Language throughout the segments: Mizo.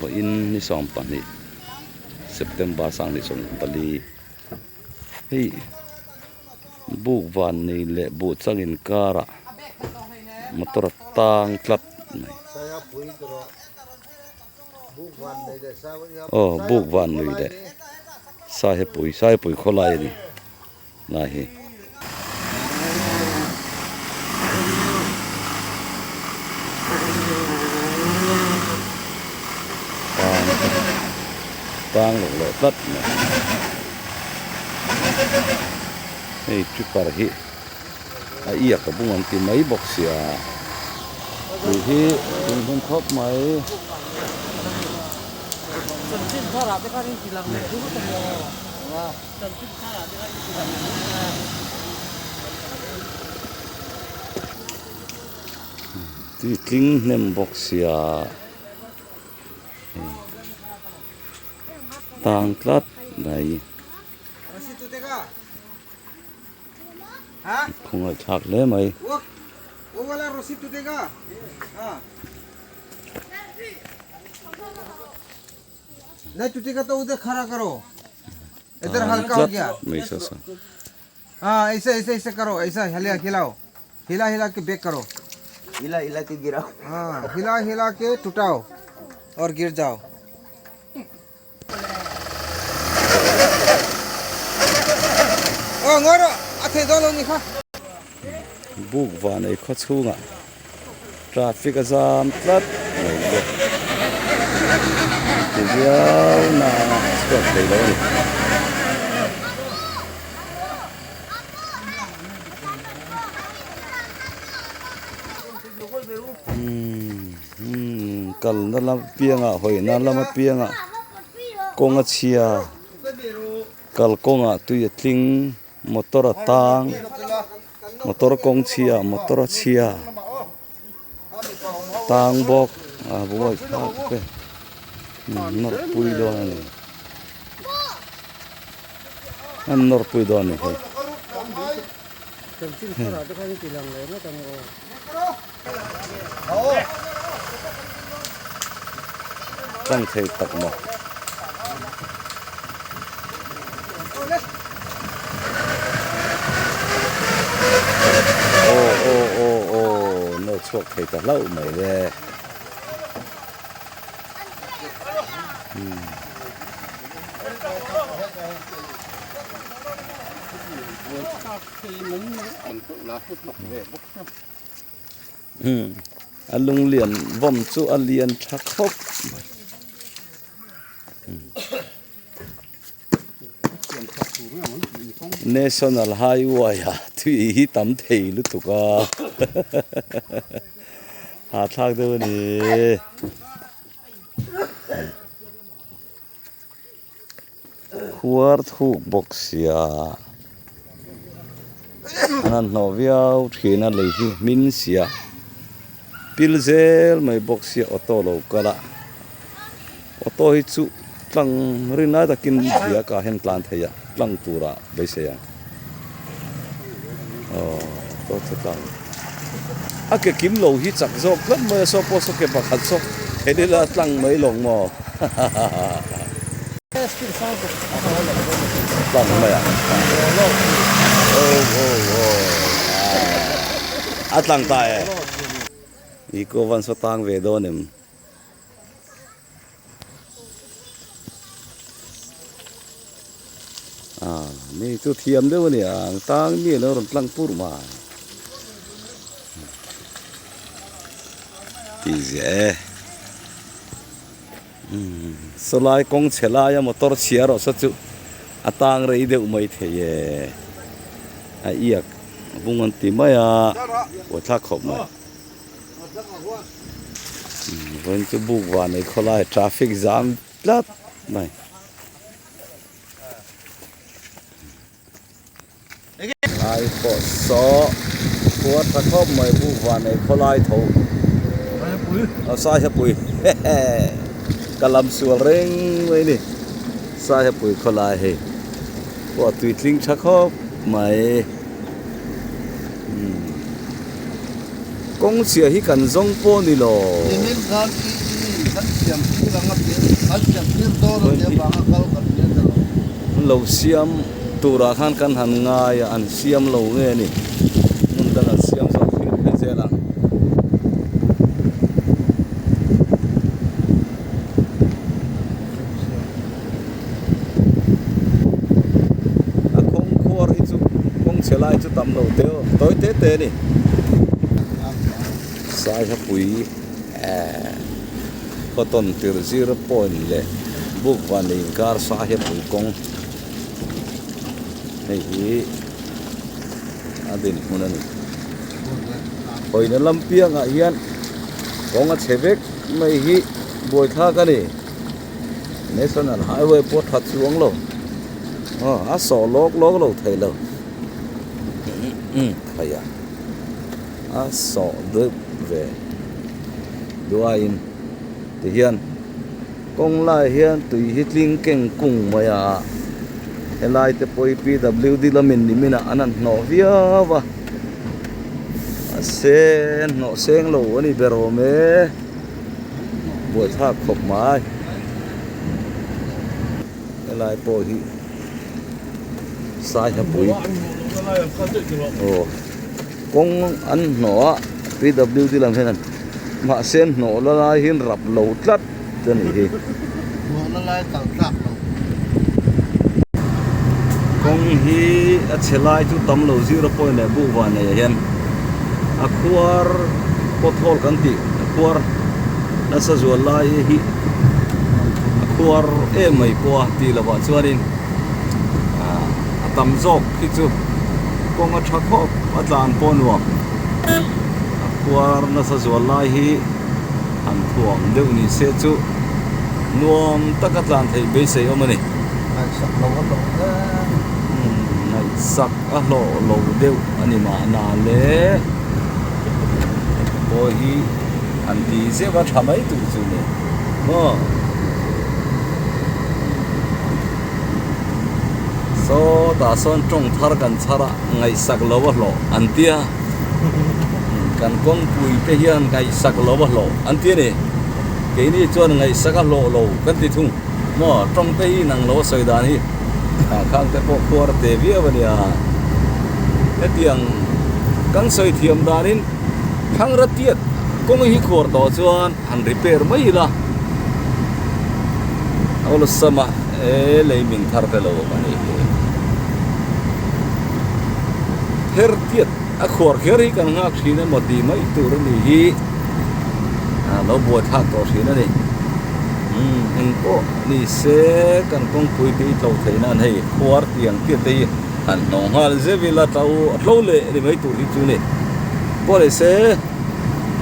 Vawiin ni 12 September 2024 hei buk van nei leh buh chang inkarah motor a tang tlat mai aw buk van nei leh Saihepui Saihepui khawlai a ni lai hi. Tang tang lo leh tlat mai hei tripper hi a iak a bung an ti mai bawk sia tui hi tui hnem khawp mai. Tui tling hnem bawk sia tang tlat mai khawngaih thlak hle mai. नहीं टूटेगा तो उधर खड़ा करो इधर हल्का हो गया mai sa sa हाँ ऐसे ऐसे ऐसे करो ऐसा हिला हिलाओ हिला हिला के बेक करो हिला हिला के गिराओ हाँ हिला हिला के टुटाओ और गिर जाओ ओ ngoro athe dolo ni kha buk van ei khaw chhungah traffic a zam tlat mai bawk ti viau nana chhuak thei lo a ni. Umm kalna lam piangah hawina lama piangah kawng a chhia kalkawngah tui a tling. Motor a tang motor kawng chhia motor a chhia tang bawk a buai thlak te nawr pui dawn a ni an nawr pui dawn a ni hei. Tlang thei tak maw. Aw aw aw aw nawr chhuak thei ta hlauh mai le. A lung lian vawm chu a lian tha khawp mai National Highway ah tui hi tam thei lutuk a hahthlak deuh a ni. Khuar thuk bawk sia an han hnawh viau thin a lei hi hmin sia pil zel mai bawk sia auto lo kal a auto hi chu tlang rin lai takin biak ah hian tlan thei a tlang turah beisei ang aw auto chu tlang a ke kim lo hi chak zawk tlat mai a saw pawh saw ke pakhat saw helila tlang mai lawng maw hahaha. Tlang mai a oh oh oh a tlang ta e i ko van saw tang ve dawn em. Ah mi chu thiam deuh a ni ang tang mi alo rawn tlang pur mai tih ziah e umm sawlai kawng chhe laia motor chhia rawh saw chu a tang rei deuh mai thei e a iak a bung an ti mai a buaithlak khawp mai. Vawiin chu buk van ei khawlai traffic jam tlat mai. Lai pawh saw khua tha khawp mai buk van ei khawlai tho. Saihapui ka lam sual reng mai a ni Saihapui khawlai hei pawh a tui tling tha khawp mai. Kawng chhia hi kan zawng pawh ni lo. Nimin khan i i kan siam thil ang a ti. An lo siam turah khan kan han ngai a, an siam lo nge ni? Hmun dang an siam zawk thlir phei zel ang. A kawng khuar hi chu kawng chhe lai chu tam lo te aw, tawi te te a ni. Saihapui eh cotton tir zero point leh buk van leh inkar Saihapui kawng hei hi a dinhmun a ni. Hawina lam piangah hian kawng a chhe vek mai hi buaithlak a ni. National highway pawh tha chuang lo aw a sawh lawk lawk lo thei lo thei a a sawh deuh ve duaiin tihian kawng lai hian tui hi tling keng kung mai a helai te pawh hi P W D lamin nimin ah an han hnawh viau a a sen hnawh seng lo a ni ber awm e. Buaithlak khawp mai. Helai pawh hi Saihapui aw kawng an hnawh a P W D lam hian mahse an hnawh la lai hi an rap lo tlat a nih hi. Kawng hi a chhe lai chu tam lo zero point leh buh van nei ah hian a khuar pothole kan tih a khuar nasa zual lai hi a khuar em mai pawh a tih lovah chuanin ah a tam zawk hi chu kawng a tha khawp a tlan pawh nuam a khuar nasa zual lai hi. Han thuam deuh ni se chu nuam taka tlan theih beisei awm a ni. Ngaihsak lo a hlawh em? Ngaihsak a hlawh lo deuh a ni mahna le. Pawh hi han ti zeuh a tha mai tur chu ni maw? Sawtah sawn tawng thar kan chhar a, ngaihsak lo a hlawh an tia. Kan kawngpui te hian ngaihsak lo a hlawh an ti a ni. Keini chuan ngaihsak a hlawh lo kan ti thung. Maw tawng te hi inang lo a sawi dan hi ah khang te pawh khuar te viau a nia. Hetiang kan sawi thiam danin thlangra tiat kawng hi khuar tawh chuan han repair mai ila. Awlsam a e lei min thar te lo awm a nih hi. Her tiat a khuar kher hi kan nghak thin emaw tih mai tur a nih hi a lo buai thlak tawh thin a ni. Umm eng pawh ni se kan kawngpui te hi tlo theih nan hei khuar tiang tiat te hi han hnawh nghal zeuh ila tlo a tlo leh ni mai tur hi chu ni. Pawh ni se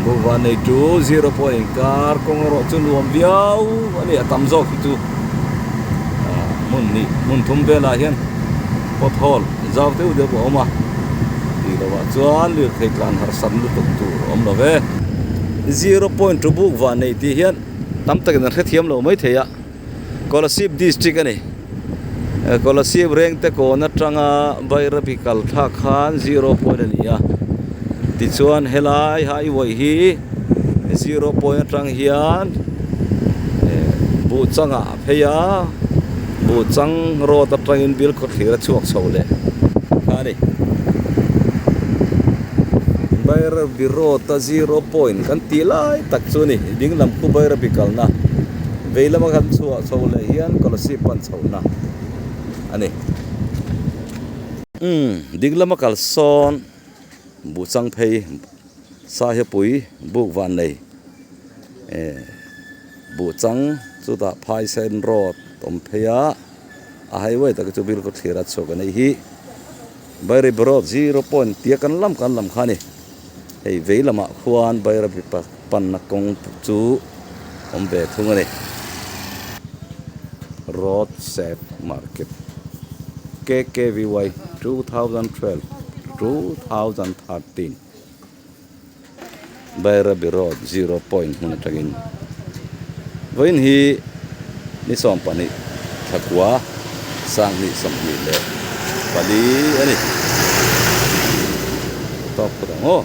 Buhva nei chu zero pawh inkar kawng erawh chu nuam viau a ni a tam zawk hi chu hmun hnih hmun thum velah hian pothole zau deuh deuh a awm a tih lovah chuan lirthei tlan harsat lutuk tur a awm lo ve. Zero point to Buhva nei tih hian tam takin an hrethiam lo mai thei a Kolasib district a ni. Kolasib rengte kawn atanga Bairabi kal thlak khan zero point a ni a, tichuan helai highway hi zero point atang hian Buhchangah a phei a, Buhchang road atangin Bilkhawthlir a chhuak chho leh kha a ni. Bairabi road a zero point kan tih lai tak chu a ni, ding lam khu Bairabi kalna. Vei lama kan chhuah chho leh hian Kolasib pan chhohna a ni. Umm ding lama kal sawn Buhchang phei Sahepui buk van nei eh Buhchang chutah Phaisen road awm phei a a highway tak chu Bilkhawthlir a chhuak a neih hi Bairabi road zero point tia kan lam kan lam kha a ni. Hei vei lamah khuan Bairabi panna kawng chu awm ve thung a ni. Road Safe Market KKVY 2012 2013 Bairabi Road Zero Point hmun atangin vawiin hi ni 12 thla kua 2024 a ni. Tawk phawt ang aw.